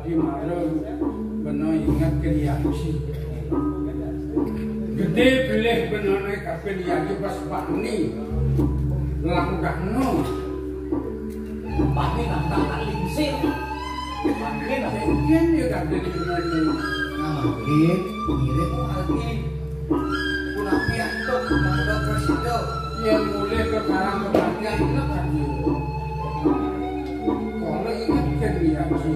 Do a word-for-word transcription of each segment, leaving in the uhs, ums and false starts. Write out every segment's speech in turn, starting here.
Ki mara bena inget ke Yaji. Gedé pilih benane kape Yaji pas bani. Langgahno. Bani nambah lingsir. Bani nambah. Mungkin ya tak jadi benane. Nah, mungkin mirip lagi. Punapi antuk mangga prasida. Yen mulih ke Karang Kematian, enak kan yo. Kalau inget ke Yaji.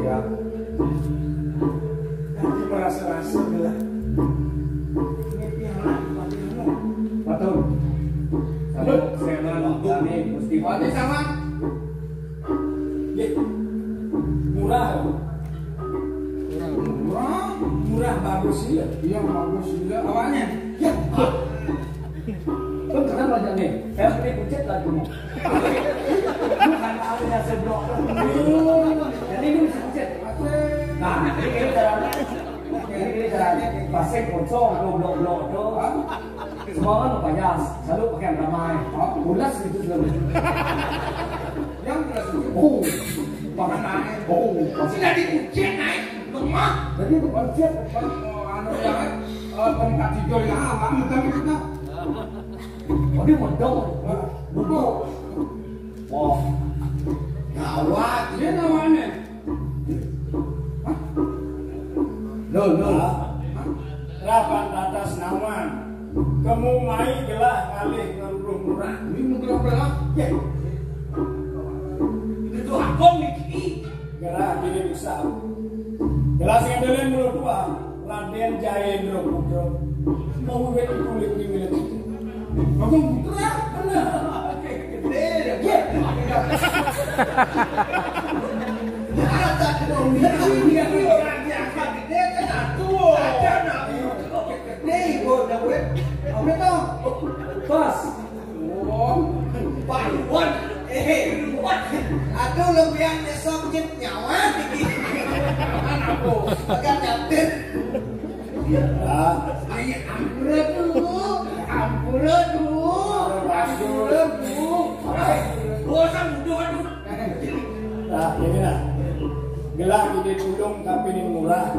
Ya. Nanti merasa-rasa lah. Ini piala, piala. Betul. Sama saya mah, kami mesti. Berarti sama. Nggih. Murah. Murah, murah bagus iya. Iya, bagus iya. Awalnya. Ya. Kan kenapa aja nih? Saya seperti kucit lagi nih. Bukan awalnya seblok. Jadi ini bisa kucit. Nah, jadi ini caranya. Jadi ini caranya. Pasang kosong, blok-blok tuh. Semua kan lupa ya, selalu pakai yang ramai. Pulas gitu selalu. Yang pulas itu. Oh, pakai naik. Oh, sudah dikucek naik, lemah. Jadi bukan siap, bukan, oh, anu ya, eh, tempat tidur ya, apa, bukan kita. Oh, dia modal. Bukan. Wah. Gawat. Dia namanya. Hah? Loh, loh. Hah? Rapan atas nawan. Kemu mai gelah ngalih ngeruruh murah. Ini mau gelah belah? Ya. Itu akon niki. Gelah diri bisa. Gelah sing ndeleng mulo dua. Raden Jayendra Putra. Mau wit kulit ini milik. Agung Putra, bener. Gede, ya. Iya. Ada dong, dia, dia, dia, dia, gede kan atuh. Ada anak gede, gua udah gue. Apa tuh? Pas. Oh, Pak Iwan. Eh, Iwan. Aduh, lu biar nyesok jep nyawa dikit. Mana aku? Agak nyatir. Ya, ampura tuh, ampura tuh, ampura tuh. Bosan udah aduh. Nah, ini nah. Gelah ide tulung tapi ini murah.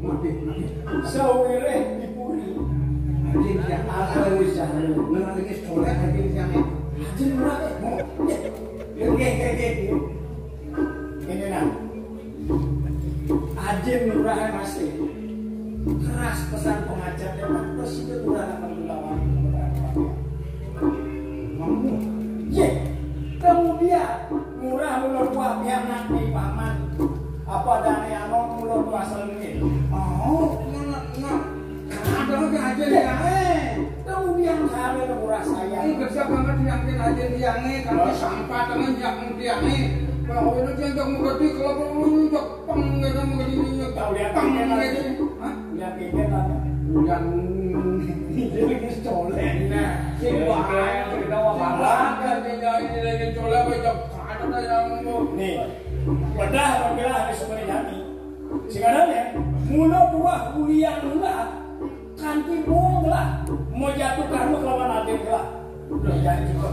Mati, mati. Sawireh dipuri. Anjing ya apa ini sahur? Nang ini soleh anjing yang anjing murah. Oke, oke, oke. Ini nah. Ajin Lurah masih keras pesan pengajarnya, Pak Presiden Lurah akan melawan kebenaran. Iya. Kemudian murah mula buah pihak nanti paman. Apa dane anom mula buah selengit. Oh, nggak, nggak. Ada lagi aja ya, eh. Kemudian kami murah saya. Ini kerja banget yang aja dia nih, kalau sampah teman yang dia nih. Kalau itu dia nggak mengerti, kalau perlu nggak Pengene mengene tahu lihat pengene. Hah? Lihat pengene lah. Yang ini lagi colek. Nah, si wah, kita wah makan. Kan dia ini lagi colek, apa yang ada yang mau. Nih, bedah membela habis seperti kami. Sebenarnya, mula buah ulian mula. Kanti bung lah, mau jatuh karma kelawan adik lah. Udah jadi juga.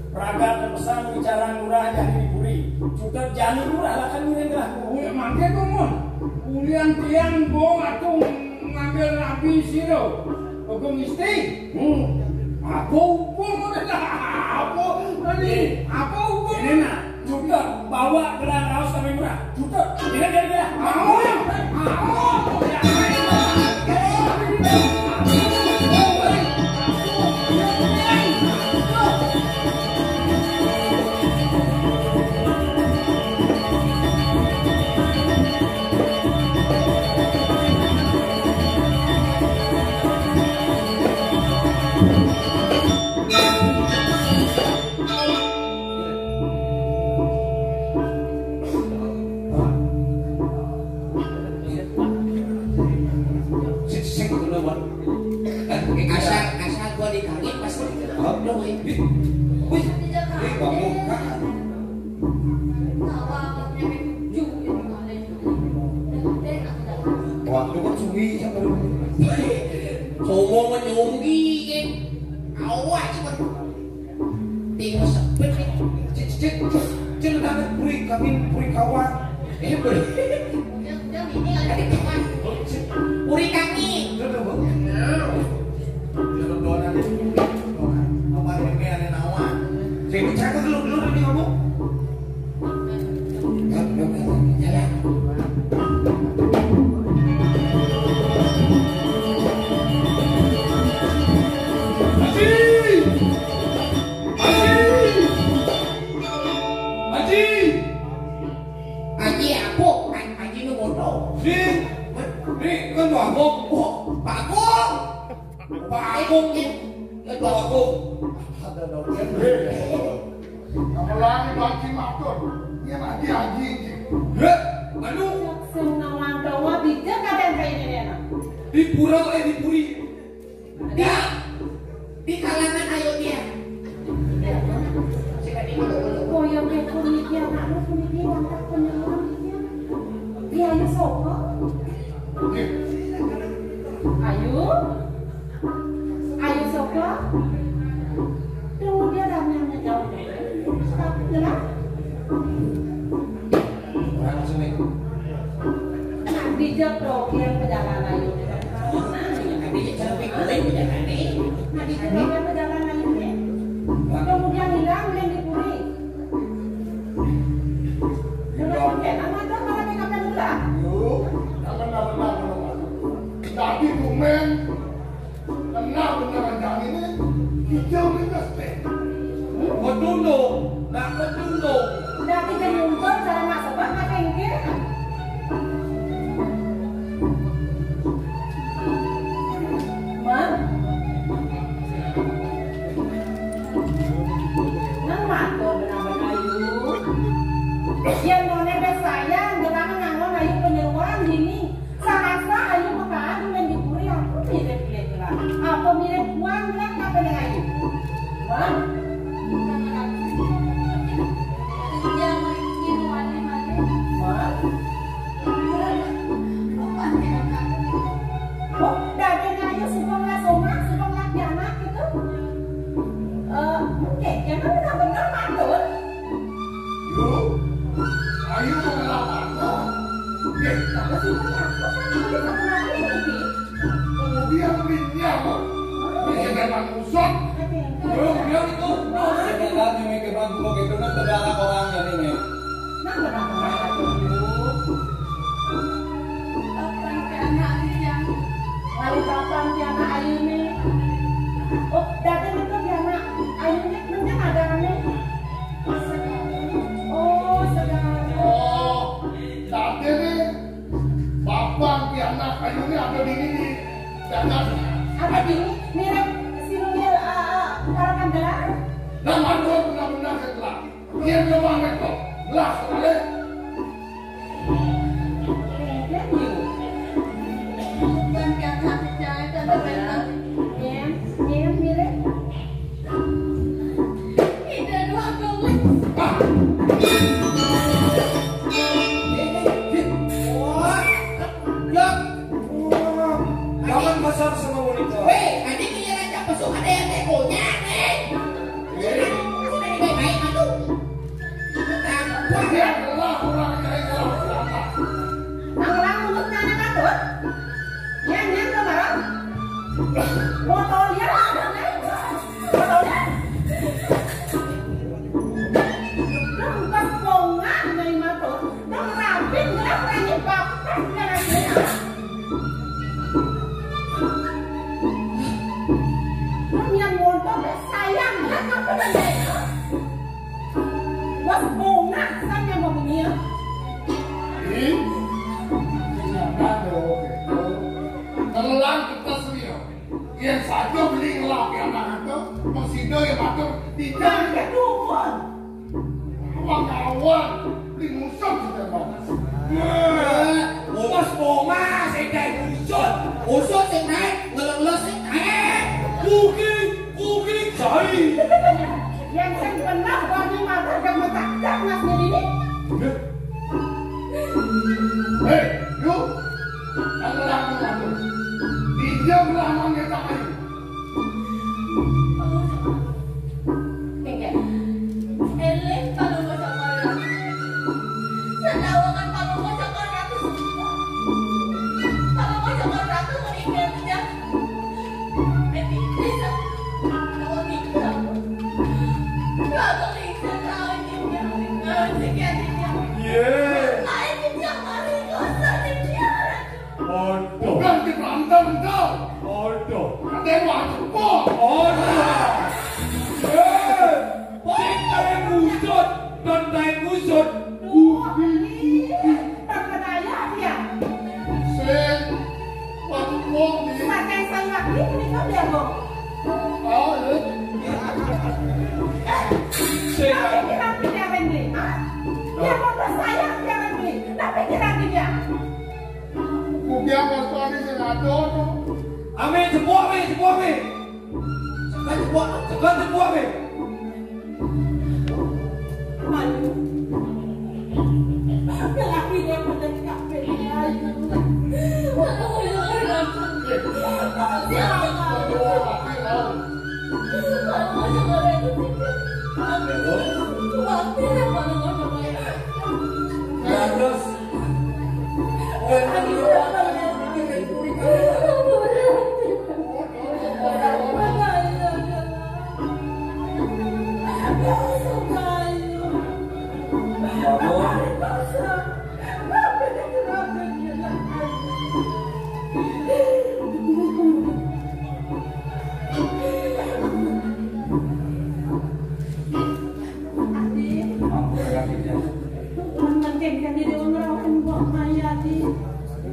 Pragat dan pesan bicara murah jadi dipuri. Cutet jani murah lah kan miring lah. Oh, ya mangke tuh, Mun. Ulian tiang bung atau ngambil rabi siro. Hukum isti. Hmm. Apa hukum udah lah? Apa tadi? Apa hukum? Ini nah. Juga bawa gelang raos kami murah. Juga. Ini dia dia. Mau. Mau. Waktu kan sungi sama lu. Sombong mah nyunggi, kan. Awak cuma tinggal sepet, kan. Cek, cek, cek, cek, ada puri kami, puri kawan. Eh, puri. Puri kami. Lu tahu, Bang? Lu tahu, Bang? Apa ini ada nawa? Saya bicara dulu, dulu, dulu, ngomong. Haji! Haji! Haji! Haji apa? Haji nu bodoh. Di, di, kan Bagong. Oh, Bagong. Bagong. Eh, eh, Bagong. Ada dong. Kamu lagi bagi matur. Ini lagi haji. Ya, anu. Sing nawang dawa bijak ada yang kayak gini, anak. Di pura, eh, di puri. Di, di kalangan ayo dia. Oh, yang kayak kulit dia, anak lu kulit dia, mantap punya orang dia. Dia ayo sopo. Ayo. Ayo sopo. Tunggu dia dah yang jauh. Tapi jelas. Orang sini. Nah, dijak dong, yang perjalanan ini. Nah, dijak dong, yang perjalanan ini. Nah, dijak dong, yang perjalanan ini. Kemudian hilang, yang dipuri. Dengan pakai nama tuh, malah kayak apa dulu, ah? Yuk, jangan nama-nama. Tapi tumen. Benar-benar rencana ini hijau lintas teh. Wedundung, nak wedundung. Berarti jadi ngumpul cara masuk apa kayak gitu? Mak? Nang matur benar-benar ayu. Yang none sayang, jangan ngangon ayu penyeruan gini. Sarasa ayu makaadu main di puri, aku mirip-mirip lah. Apa mirip Wan lah, apa dengan ayu? Wan? Wan? Oh, daging ayu subang lah somak, subang lah kianak gitu. Eh, oke, jangan benar-benar matur. Yuk, ayo mengelak apa? Oke, kemudian belinya apa? Belinya memang usut. Belum, belum itu. Sebenarnya mikir bangku begitu kan saudara orangnya nih, Mek. Nah, benar-benar. Apa yang anak ini yang Lalu kapan pianak ayuné? Oh, dadi niku pianak ayuné menten ada ané. Oh, sedang. Oh, dadi né bapak pianak ayuné ada di sini. Jangan. Ada di sini, mirip si Nunil, eh, eh, Karakandala. Nama dua benar-benar setelah. Yen lemah meto, belas kali. Bukan kata percaya, tante Bella. Yen, yen, mirip. Ida dua kali. Ah. Wah. Wah. Jangan besar sama wanita. Weh, tadi kira raja besok ada yang tekonya, nih. Nang menurut anak atur, nyan nyan to barang. Botol ya ada neng. Botol ya. Nang pas bongan dari matur, nang rabin gerak lagi bapak dari. Nang yang montor sayang gerak apa dan. Bos bongah san yang mau bunyi. Ih, ternyata ada oke. Telang kita sendiri. Yang satu beli ngelak yang mana tuh? Masih do yang matur di jalan kedua. Kawan-kawan beli musuh kita bang. Bos bongah sing naik usut. Usut sing naik, ngeleng-ngeleng sing naik. Kuki, kuki, jai. Yang sing benar bagi mata gemetak dak mas ini. Hei, yuk. Engko. Aduh. Ate wajib kok. Aduh. Eh, sing tahe ngusut, kon tahe ngusut. Kupi, kupi. Sing wajib kok ni. Pakai sayap ni, ni kan dia kok. Oh, iya. Sing. Tapi kira-kira dia main ni, ha? Dia mau saya dia main ni. Tapi kira-kira. Kuwi apa soalnya sing ado to? Ame jebuk, ame jebuk, ame. Sekan jebuk, sekan jebuk, ame. Aduh. Lelaki dia pada kabeh. Aduh. Terus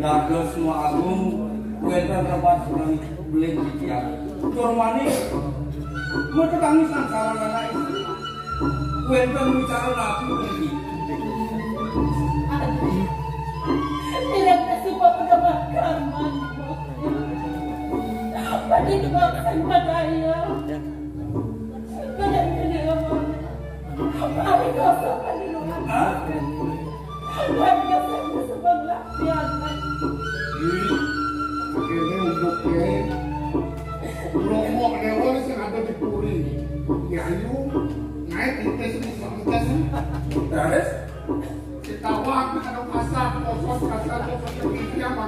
Dados Mak Agung, wénten tempat beling titiang. Tur mani, metu tangisan sareng anak istri. Wénten wicara napi puniki? Aduh, tidak suka mendengarkan, Mak. Aduh, Mak, saya. Hah? Ih, ini untuk ke kelompok dewa sing ada di puri. Ya, ayo. Naik di tes ini, selamat tes. Terus? Sitawa anu kasar, kosong kasar, kosong.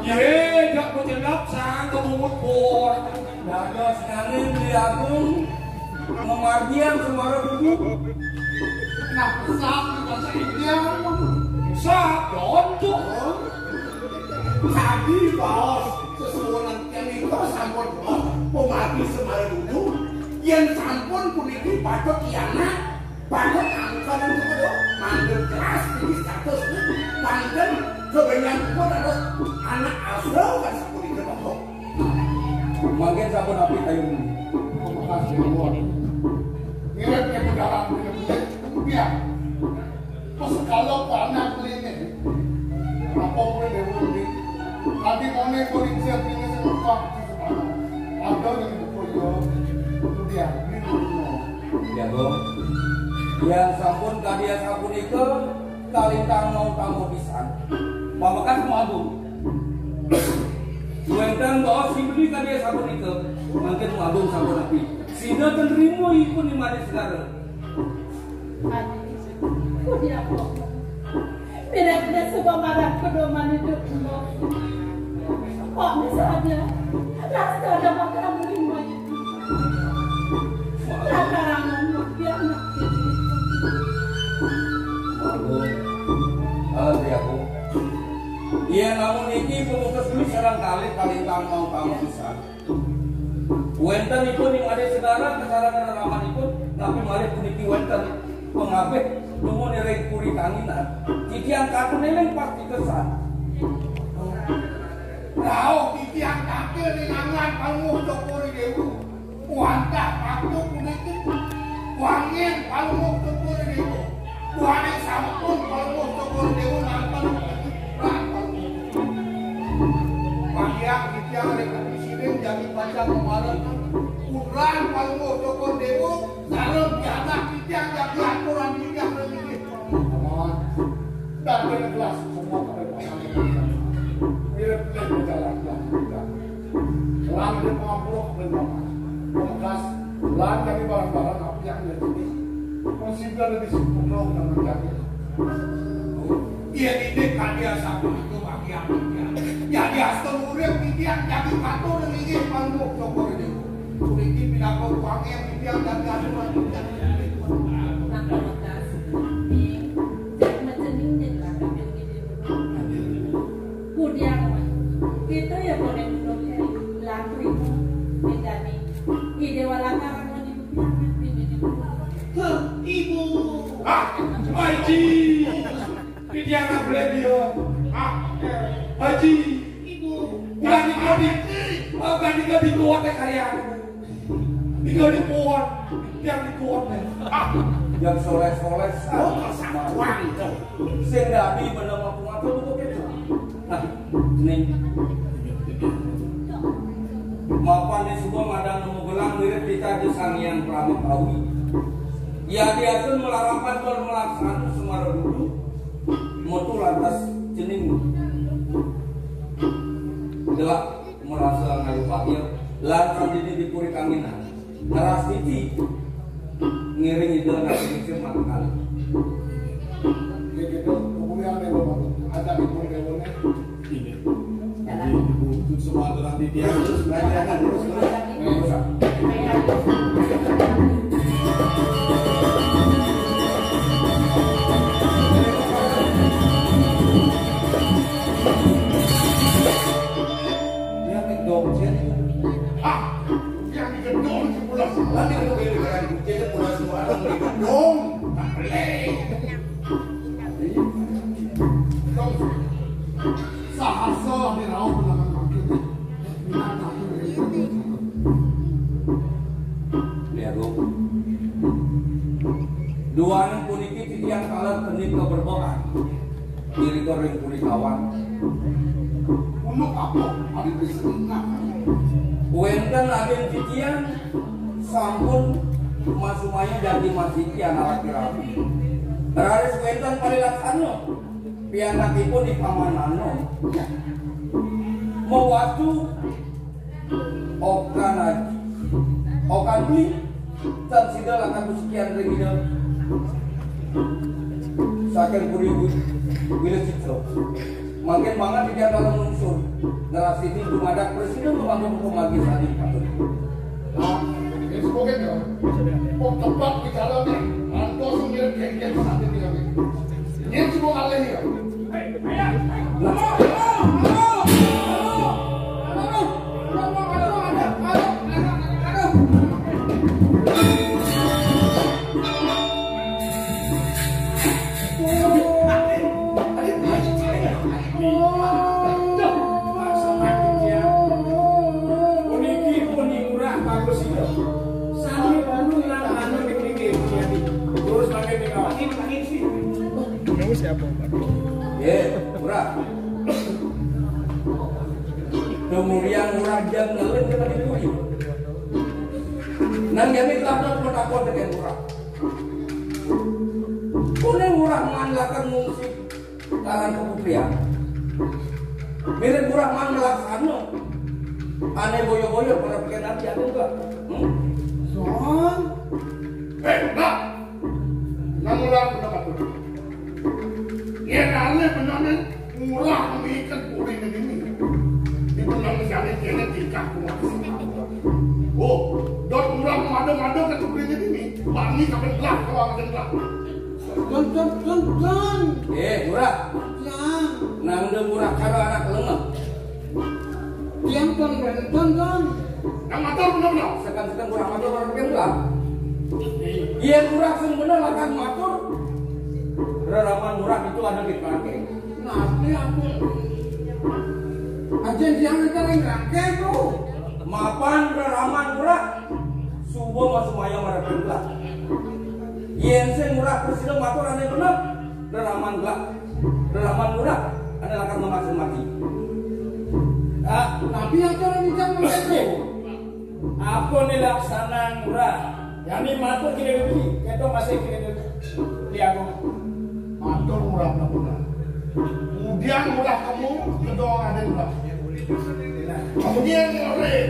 Ye, jak penyelap sang kebungut bor. Dados nyanin di Agung memargian semara duduk. Nah, sap di bahasa India. Sap, contoh. Tadi baos sesuunan yang itu sampun, oh, pemargi semara duduk. Yang sampun puniki patut kianak. Banget angkanan kepada mandek kelas tinggi status, banten kebanyakan pun ada anak asal kan sapunika, Bapak. Mangkin sampun apik kayun. Makasih, Bapak. Ngirit ke budal aku ini, ya. Pas kalau panak ini, apa boleh dewa ini? Nanti konek konek siap ini semua. Ada yang betul ya. Dia ini dulu. Ya, Bu. Yang sampun kadi sapunika kalintang mau tamu pisan. Pamekas Mak Agung. Wénten baos sing beli kadi sapunika. Mangkin Mak Agung sampun rapi. Sida ten rimo ipun di manis segara. Adi, kudi aku. Beda-beda sebab marah pedoman hidup. Kok bisa ada? Rasa ada bakal menerima itu. Lantaran dia anak. Agung. Halo, Tri Agung. Iya, namun iki pemutus dulu sareng kalih kalintang mau tamu pisan. Wénten ipun ing malih segara kesarangan ramanipun, tapi malih puniki wénten pengabih dumun ring puri kanginan. Titiang katun éling pasti kesan. Rauh titiang tampil ring angan Palungguh Cokor Dewa. Wantah waktu puniki, wangin Palungguh Cokor Dewa. Buane sampun Palungguh Cokor Dewa nampan. Wayang titiang ring Kebisining jagi pacang mamareng putra Palungguh Cokor Dewa, sareng pianak titiang jagi aturan titiang ring inggih. Aman. Dan gelas semua pada pasangan. Mirip-mirip berjalan. Lan di pampuh ben pamas. Pamungkas, lan kami barang-barang api yang ada ini. Konsider di sempurna dan menjadi. Iya, ini kadi sampun itu bagi aku, ya. Ya, di aston urip iki yang jadi katur ini, Palungguh Cokor ini. Urip iki pinaka ruang yang iki yang jadi katur ini. Nang pamungkas, ning, cek macening, cek lakak, cek gede. Kudiang, kita ya boleh menurut. Haji, di tiang ablé dia. Haji, bukan dikau di, bukan dikau di kuat karya. Dikau di kuat, tiang di kuat. Yang soleh-soleh. Oh, sama tuan itu. Sing dadi bener mau kuat tuh begitu. Nah, ini. Mapan di suba madang nemu gelang mirip kita di Sang Hyang Pramakawi. Ya diasun melarapan tur melaksana semara dulu. Metu lantas cening. Gelak merasa ngayu pahir. Lantas dini dipuri kanginan. Ngeras titi. Ngiring ida nasi makan. Ini gitu, hubungan yang ada di pun. Ini. Jadi, untuk semua aturan titian, terus belajar, terus, terus. Dia ngedong, dia. Ah, yang digedong, sebelah sebelah, dia ngedong, dia ngedong, tak boleh. Sahasa diraup dengan makin. Lihat, Bu. Duaning puniki titiang kalah kenik keberbohan. Irika ring punikawan. Unduk apa? Ari pisengat. Wénten agen titiang sampun masumaya jagi masiki anak rapi-rapi. Raris wénten parilaksana. Pianakipun di pamanana. Mawatu okan aji. Okan beli. Tan sida lakar besukian ring Ida. Saking puri wi-, wila citra. Mangkin mangan di dalam lungsur. Ngerasini dumadak presiden membangun pemagi sari patut. Nah, ini sebagai dia. Oh, tempat bicara nih. Antos mirip kayak-kayak sate dia nih. Ini semua alih ya. Puniki pun murah bagus itu. Sami pun lan anu niki, niki. Terus pakai tinggal. Ini, ini sih. Kamu siapa, Pak? Ye, murah. Kemudian murah jam ngelin kita di bumi. Nang jami kelapa pun takut dengan murah. Kuning murah manlakan musik. Karang keputrian. Mirip murah man melaksana. Ane boyo-boyo pada pikir nanti aku enggak. Hmm? Son. Eh, enggak. Nang murah bener aku. Yen ale bener nih, murah miket puri ini. Di bener jane kene tingkah kuat. Oh, dot murah mado-mado ke puri ini. Bani kapan lah kalau ada lah. Don, don, don, don. Eh, murah. Yang. Nang de murah karo anak lemah. Yang don, don, don, don. Nang matur bener-bener. Sekan-sekan murah matur orang bikin lah. Iya, murah sing bener lah kan matur. Reraman murah itu ada di pakai. Nanti aku. Ajen yang kita ring rangke, bro. Mapan reraman murah. Subuh masuk maya marang pembelah. Yen sing murah presiden matur ane bener, reraman gelak, reraman murah, ane lakar memasin mati. Ah, tapi yang cara bicara begitu. Apa nih laksanaan murah? Yani matur kira dulu, kita masih kira dulu. Lihat. Matur murah bener. Kemudian murah kamu kedua ada murah. Kemudian murah.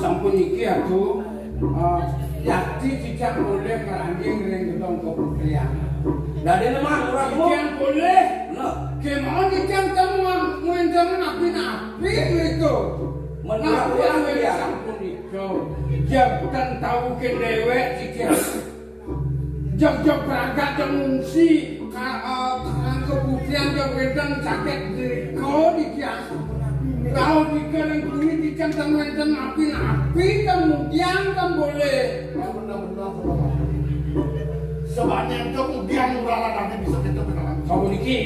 Sampun iki aku, eh, yakti cicak boleh merangging ring gedong keputrian. Dadi lemah murah. Cicak boleh. Nah. Kemauan cicak kamu muen kamu napi-napi gitu. Menurut aku yang sampun iki. Jam kan tahu ke dewek cicak. Jog-jog berangkat jog ngungsi, ka-, eh, karang keputrian jog wedang caket driko dikias. Rauh dika ning bumi dikan ten wenten api-api ten mudian ten boleh. Coba nyentuh udian ora lan nanti bisa kita kenalan. Sapuniki,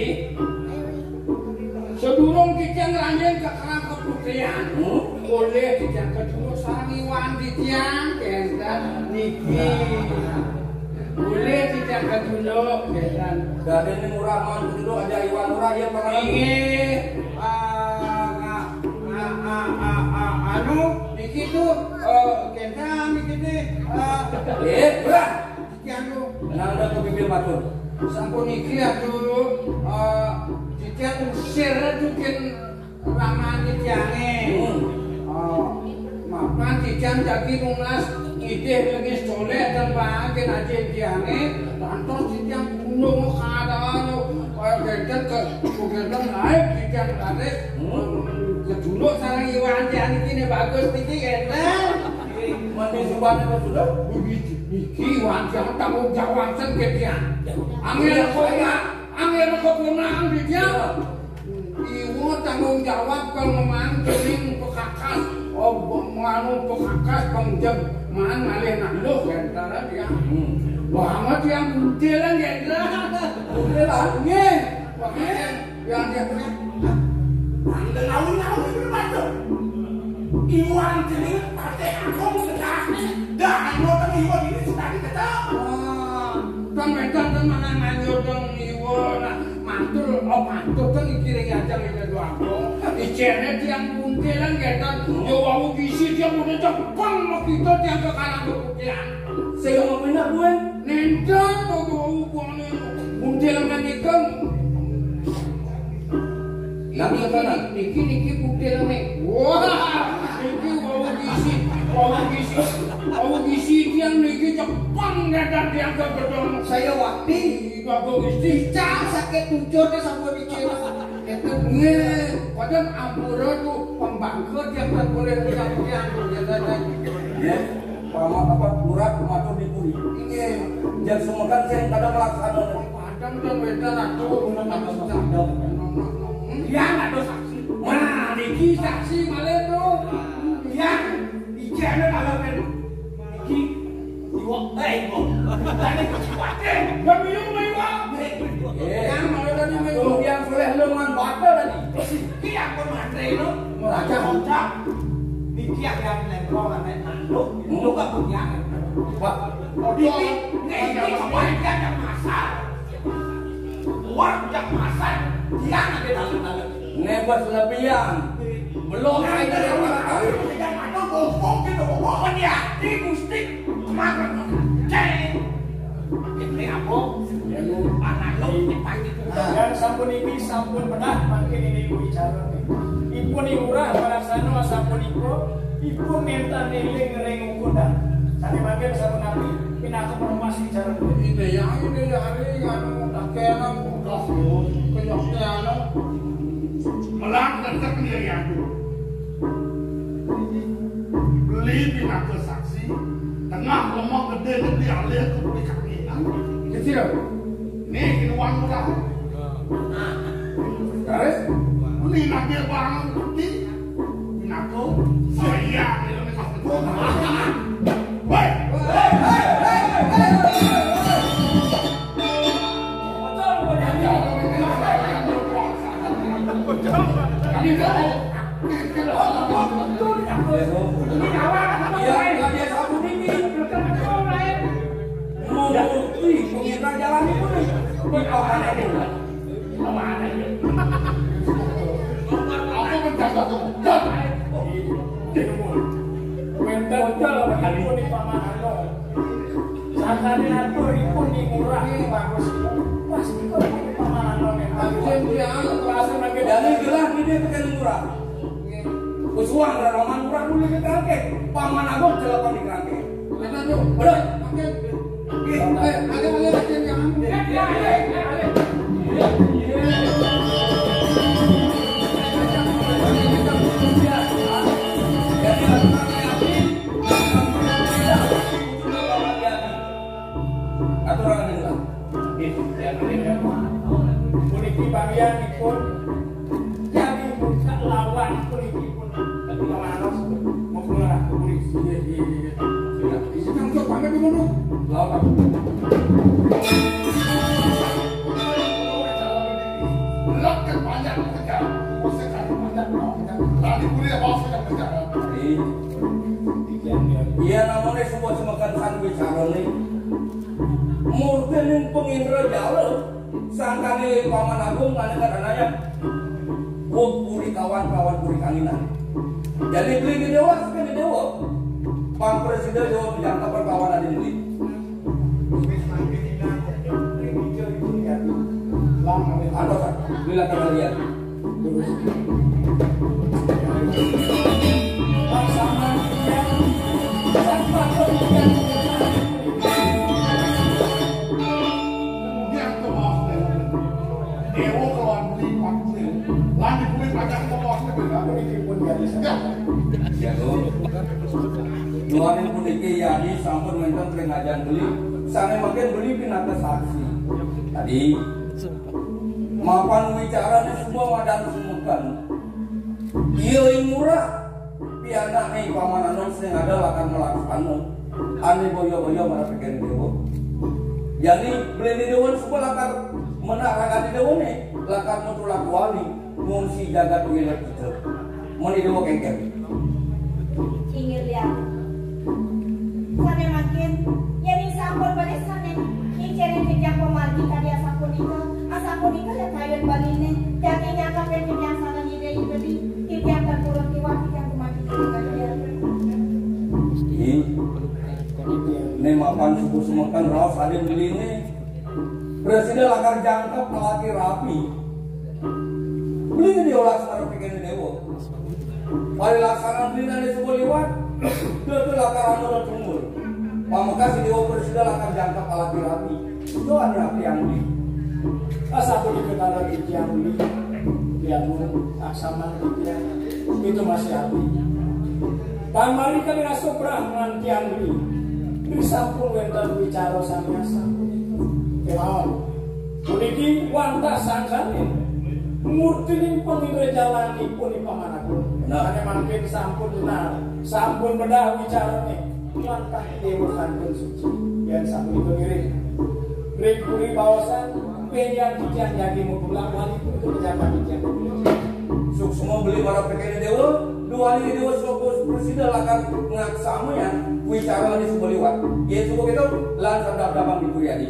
sedurung titiang ngranjing ka Karang Keputrian, hmm? Boleh titiang kejuluk sareng iwan titiang, kenten niki. Boleh titiang kejuluk, kenten. Dadene murah, mau kejuluk aja iwan murah, ya, Pak. Inggih. Ah, ah, ah, ah, ah, ah, anu, niki tuh, eh, kenten niki nih, eh. Eh, murah. Iki anu, nanda kepimpin matur. Sampun iki anu, eh, titiang usir dukin raman titiange. Hmm. Eh, mapan titiang jagi nunas ngidih lengis colek dan bangkin aja titiange. Lantas titiang gunung kada anu, kaya genten ke, genten naik titiang tarik. Hmm. Kejuluk sareng iwan titiang iki ne bagus niki genten. Mandi subane kok sudah? Niki, niki, Wan, jangan tanggung jawab sendirian. Angel kok ya, angel kok punang di dia. Iwo tanggung jawab kalau memang dening pekakas, oh, nganu pekakas pengjam man ngalih nangguh ya, antara dia. Hmm. Banget yang buntilan ya, Indra. Buntilan? Nggih. Banget yang, yang dia punya. Anda ngawin-ngawin itu macam. Iwan jenenge Patih Agung Negara. Dah, ngoten iwan ini sudah diketahui. Wah, kan wedan kan mangan nganjur dong iwan. Nah, mantul, oh, mantul kan iki ring ajang iki doang. Ijene tiang buntilan ngeten. Ya wau bisi tiang udah cepeng mek kita tiang ke kalang keputihan. Sing ngomongin aku, Wan. Nendang to wau wong buntilan menika. Niki, niki, niki bukti rame. Wah, niki wau bisi, wau bisi, wau bisi tiang niki cepeng ngeten tiang ke gedong. Saya wakti. Bagus Gusti. Cah sakit tujuh ke sampun iki. Ngeten. Nggih, padahal ampura tuh pembangkit yang tak boleh punya tiang ngeten. Nggih. Pama-, apa, murah matur dipuri. Nggih. Jan sumekan sing kada melaksana. Padang dan wedan aku. Yang ada saksi. Nah, niki saksi malih to. Yang ijene kalau men. Iki iwak, eh, iwak. Tadi kucing wae. Gak minum, Pak Iwak. Yang malah tadi main. Yang soleh lu man batal tadi. Iki yang pun matre itu. Raja. Raja. Niki yang lempong ame nanduk, itu gak punya. Pak. Niki, niki kebahagiaan yang masal. Uang yang masal, dia ada dalam-dalam. Nebas lebihan. Belum saya dari orang. Yang ada gompong gitu, gompong ya. Di mustik. Makan. Cek. Ini apa? Anak lu, ini pagi. Dan sampun ini sampun bedah mangkin ini ku bicara. Ipun iurah palaksana sampun iku, ipun nenten eling ring ukudan. Sane mangkin sampun napi pinaka permas bicara. Ini ya, ini ya, hari anu, tak kena, kok, kok, kok, Melang tetep nyeri aku. Beli pinaka saksi, tengah lemah gede-gede alih aku beli kaki. Kecil. Nih, kinuan murah. Terus? Ini nanti barang putih. Pinaka, saya ini. Woi. Wenten kali pun di paman anu. Sakane atur ipun di murah di bagus. Pasti kok di paman anu. Sing dia anu, perasaan lagi. Dari gelah ini tekan murah. Usuan roman murah dulu di kerangke. Paman Agung jelapan di kerangke. Bener tuh. Bener. Oke. Oke, oke, oke, oke, jangan. Aturan adalah puniki bagianipun jadi buka lawan puniki pun. Lawan. Lawan. Iya, namanya sebuah semekan san bicara nih. Murtining pengindra jala, sangkane Paman Agung nane kadanaya. Wong puri kawan, kawan puri kanginan. Jadi beli di dewa, suka di dewa. Pang presiden dewa menjangkau perkawanan ini. Ano, Pak? Bila kalian. Ya, Gung. Duaning puniki yadi sampun wenten ring ajeng beli. Sane mangkin beli pinaka saksi. Tadi mapan wicarane suba madan sumukan. Iya ing murah pianakne Paman Anom sing ada lakar malaksana. Ane boya-boya marep kene dewa. Yani beli dewa suba lakar menak ragane dewane, lakar matulak wali. Ngungsi jagat wilayah kita. Meni dewa kengken. Inggih liang. Sane mangkin, yen ing sampun bali sane, ing cene titiang pamargi kadi asapunika, asapunika ya kayun baline, jati nyakap yen titiang salah nyidai beli, titiang tempurun tiwak, titiang kumati kadi liang. Ih, ne mapan subuh semekan raos aden beline. Presiden lakar jangkep alaki rapi. Beli diolas marep pikirne dewa. Parilaksana beli nane suba liwat. Dadi lakar anu tunggul. Pamekas dewa presiden lakar jangkep alaki rapi. Itu anu rapi yang beli. Asapunika titiang beli. Dianu aksama titiang. Itu masih rapi. Pamrikala rasa brahman tiang beli. Ri sampun wenten wicara sami asapunika. Kemawon. Puniki wantah sangkaning murtining pangindra jalanipun ing Paman Agung. Nah. Ane mangkin sampun benar, sampun bedah wicarane. Wantah dewa kantun suci. Yen sampun itu ngiring. Ring puri baosan, benjang titiang jagi mutulak wali pun itu pejabat titiang. Suksma beli para pekene dewa, duwani dewa soko presida lakar ngaksamayan wicara ane suba liwat. Yen suba keto, lan sandap damang di Puri Adi.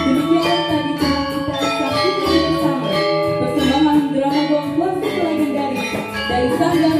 Demikian tadi telah kita saksikan bersama persembahan drama gong klasik legendaris dari Sanggar